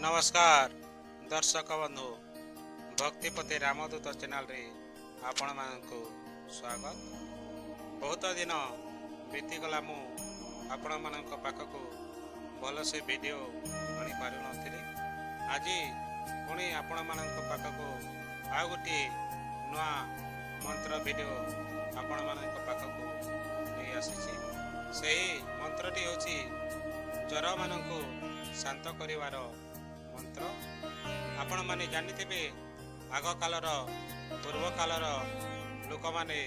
ନମସ୍କାର ଦର୍ଶକ ବନ୍ଧୁ, ଭକ୍ତିପତି ରାମଦୂତ ଚ୍ୟାନେଲରେ ଆପଣମାନଙ୍କୁ ସ୍ୱାଗତ। ବହୁତ ଦିନ ବିତିଗଲା, ମୁଁ ଆପଣମାନଙ୍କ ପାଖକୁ ଭଲସେ ଭିଡ଼ିଓ ଆଣିପାରୁନଥିଲି। ଆଜି ପୁଣି ଆପଣମାନଙ୍କ ପାଖକୁ ଆଉ ଗୋଟିଏ ନୂଆ ମନ୍ତ୍ର ଭିଡ଼ିଓ ଆପଣମାନଙ୍କ ପାଖକୁ ନେଇ ଆସିଛି। ସେହି ମନ୍ତ୍ରଟି ହେଉଛି ଜ୍ୱରମାନଙ୍କୁ ଶାନ୍ତ କରିବାର ମନ୍ତ୍ର। ଆପଣମାନେ ଜାଣିଥିବେ, ଆଗକାଳର ପୂର୍ବକାଳର ଲୋକମାନେ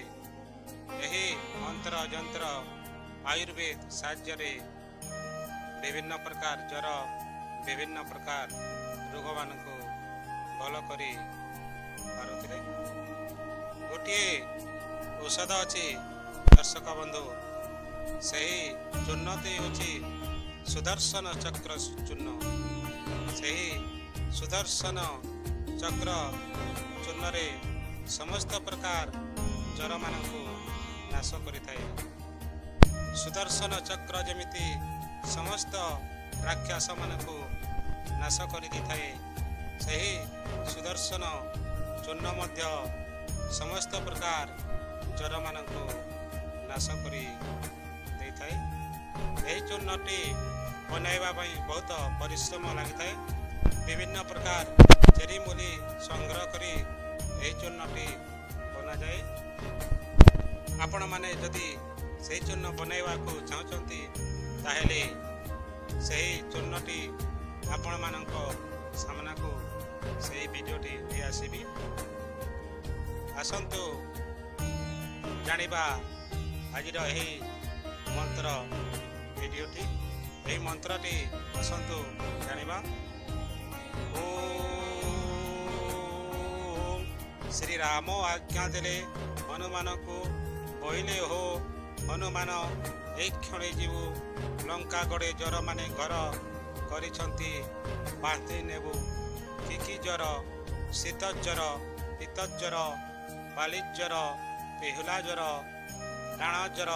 ଏହି ମନ୍ତ୍ର ଯନ୍ତ୍ର ଆୟୁର୍ବେଦ ସାହାଯ୍ୟରେ ବିଭିନ୍ନ ପ୍ରକାର ଜ୍ୱର, ବିଭିନ୍ନ ପ୍ରକାର ରୋଗମାନଙ୍କୁ ଭଲ କରି ପାରୁଥିଲେ। ଗୋଟିଏ ଔଷଧ ଅଛି ଦର୍ଶକ ବନ୍ଧୁ, ସେହି ଚୂର୍ଣ୍ଣଟି ହେଉଛି ସୁଦର୍ଶନ ଚକ୍ର ଚୂର୍ଣ୍ଣ। ସେହି ସୁଦର୍ଶନ ଚକ୍ର ଚୂର୍ଣ୍ଣରେ ସମସ୍ତ ପ୍ରକାର ଜ୍ୱରମାନଙ୍କୁ ନାଶ କରିଥାଏ। ସୁଦର୍ଶନ ଚକ୍ର ଯେମିତି ସମସ୍ତ ରାକ୍ଷସମାନଙ୍କୁ ନାଶ କରିଦେଇଥାଏ, ସେହି ସୁଦର୍ଶନ ଚୂର୍ଣ୍ଣ ମଧ୍ୟ ସମସ୍ତ ପ୍ରକାର ଜ୍ୱରମାନଙ୍କୁ ନାଶ କରି ଦେଇଥାଏ। ଏହି ଚୂର୍ଣ୍ଣଟି ବନାଇବା ପାଇଁ ବହୁତ ପରିଶ୍ରମ ଲାଗିଥାଏ। ବିଭିନ୍ନ ପ୍ରକାର ଚେରିମୂଳି ସଂଗ୍ରହ କରି ଏହି ଚୂର୍ଣ୍ଣଟି ବନାଯାଏ। ଆପଣମାନେ ଯଦି ସେହି ଚୂର୍ଣ୍ଣ ବନାଇବାକୁ ଚାହୁଁଛନ୍ତି, ତାହେଲେ ସେହି ଚୂର୍ଣ୍ଣଟି ଆପଣମାନଙ୍କ ସାମ୍ନାକୁ ସେହି ଭିଡ଼ିଓଟି ନେଇ ଆସିବି। ଆସନ୍ତୁ ଜାଣିବା ଆଜିର ଏହି ମନ୍ତ୍ର ଭିଡ଼ିଓଟି, ଏହି ମନ୍ତ୍ରଟି ଆସନ୍ତୁ ଜାଣିବା। ଓମ୍। ଶ୍ରୀରାମ ଆଜ୍ଞା ଦେଲେ ହନୁମାନଙ୍କୁ, ବୋଇଲେ ହୋ ହନୁମାନ, ଏଇ କ୍ଷଣେ ଯିବୁ ଲଙ୍କା ଗଡ଼େ, ଜ୍ୱରମାନେ ଘର କରିଛନ୍ତି, ବାନ୍ଧି ନେବୁ। କି କି ଜ୍ୱର? ଶୀତ ଜ୍ୱର, ପିତ୍ତ ଜ୍ୱର, ବାଲି ଜ୍ୱର, ପିହୁଲା ଜ୍ୱର, ଟାଣ ଜ୍ୱର,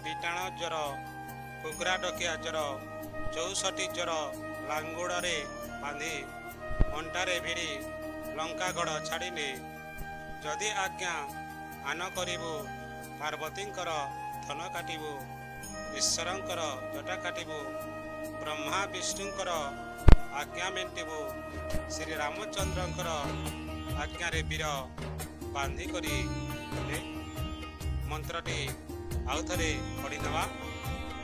ବିଟାଣ ଜ୍ୱର, କୁକୁରା ଡକିଆ ଜ୍ୱର, 64 ଜ୍ୱର ଲାଙ୍ଗୁଡ଼ରେ ବାନ୍ଧି ଅଣ୍ଟାରେ ଭିଡ଼ି ଲଙ୍କାଗଡ଼ ଛାଡ଼ିନେ। ଯଦି ଆଜ୍ଞା ଆନ କରିବୁ, ପାର୍ବତୀଙ୍କର ସ୍ତନ କାଟିବୁ, ଈଶ୍ୱରଙ୍କର ଜଟା କାଟିବୁ, ବ୍ରହ୍ମା ବିଷ୍ଣୁଙ୍କର ଆଜ୍ଞା ମେଣ୍ଟିବୁ, ଶ୍ରୀ ରାମଚନ୍ଦ୍ରଙ୍କର ଆଜ୍ଞାରେ ବୀର ବାନ୍ଧି କରି ନେ। ମନ୍ତ୍ରଟି ଆଉ ଥରେ ପଢ଼ିନେବା।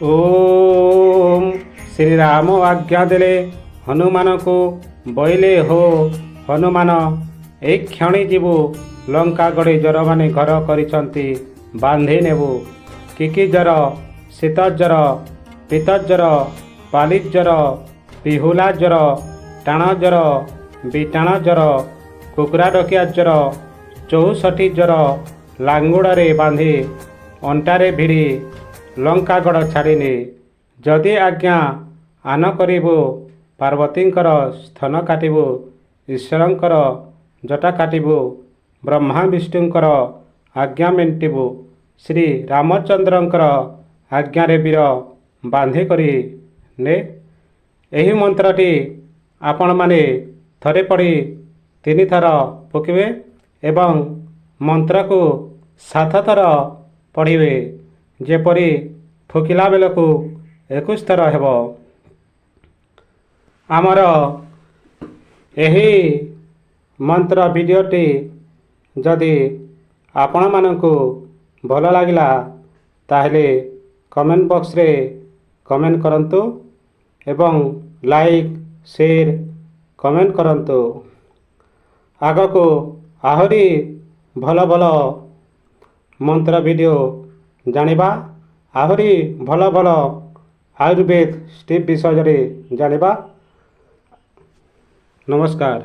ଓମ୍। ଶ୍ରୀରାମ ଆଜ୍ଞା ଦେଲେ ହନୁମାନଙ୍କୁ, ବୋଇଲେ ହୋ ହନୁମାନ, ଏଇ କ୍ଷଣି ଯିବୁ ଲଙ୍କା ଗଡ଼େ, ଜ୍ୱରମାନେ ଘର କରିଛନ୍ତି, ବାନ୍ଧି ନେବୁ। କି କି ଜ୍ୱର? ଶୀତ ଜ୍ୱର, ପିତ୍ତ ଜ୍ୱର, ବାଲି ଜ୍ୱର, ପିହୁଲା ଜ୍ୱର, ଟାଣ ଜ୍ୱର, ବିଟାଣ ଜ୍ୱର, କୁକୁରା ଡକିଆ ଜ୍ୱର, 64 ଜ୍ୱର ଲାଙ୍ଗୁଡ଼ରେ ବାନ୍ଧି ଅଣ୍ଟାରେ ଭିଡ଼ି ଲଙ୍କାଗଡ଼ ଛାଡ଼ିନେ। ଯଦି ଆଜ୍ଞା ଆନ କରିବୁ, ପାର୍ବତୀଙ୍କର ସ୍ତନ କାଟିବୁ, ଈଶ୍ୱରଙ୍କର ଜଟା କାଟିବୁ, ବ୍ରହ୍ମା ବିଷ୍ଣୁଙ୍କର ଆଜ୍ଞା ମେଣ୍ଟିବୁ, ଶ୍ରୀ ରାମଚନ୍ଦ୍ରଙ୍କର ଆଜ୍ଞାରେ ବୀର ବାନ୍ଧି କରି ନେ। ଏହି ମନ୍ତ୍ରଟି ଆପଣମାନେ ଥରେ ପଢ଼ି ତିନିଥର ଫୁଙ୍କିବେ ଏବଂ ମନ୍ତ୍ରକୁ ସାତ ଥର ପଢ଼ିବେ, ଯେପରି ଫୁଙ୍କିଲା ବେଳକୁ 21 ଥର ହେବ। ଆମର ଏହି ମନ୍ତ୍ର ଭିଡ଼ିଓଟି ଯଦି ଆପଣମାନଙ୍କୁ ଭଲ ଲାଗିଲା, ତାହେଲେ କମେଣ୍ଟ ବକ୍ସରେ କମେଣ୍ଟ କରନ୍ତୁ ଏବଂ ଲାଇକ୍, ସେୟାର, କମେଣ୍ଟ କରନ୍ତୁ। ଆଗକୁ ଆହୁରି ଭଲ ଭଲ ମନ୍ତ୍ର ଭିଡ଼ିଓ ଜାଣିବା, ଆହୁରି ଭଲ ଭଲ ଆୟୁର୍ବେଦ ଷ୍ଟେପ୍ ବିଷୟରେ ଜାଣିବା। ନମସ୍କାର।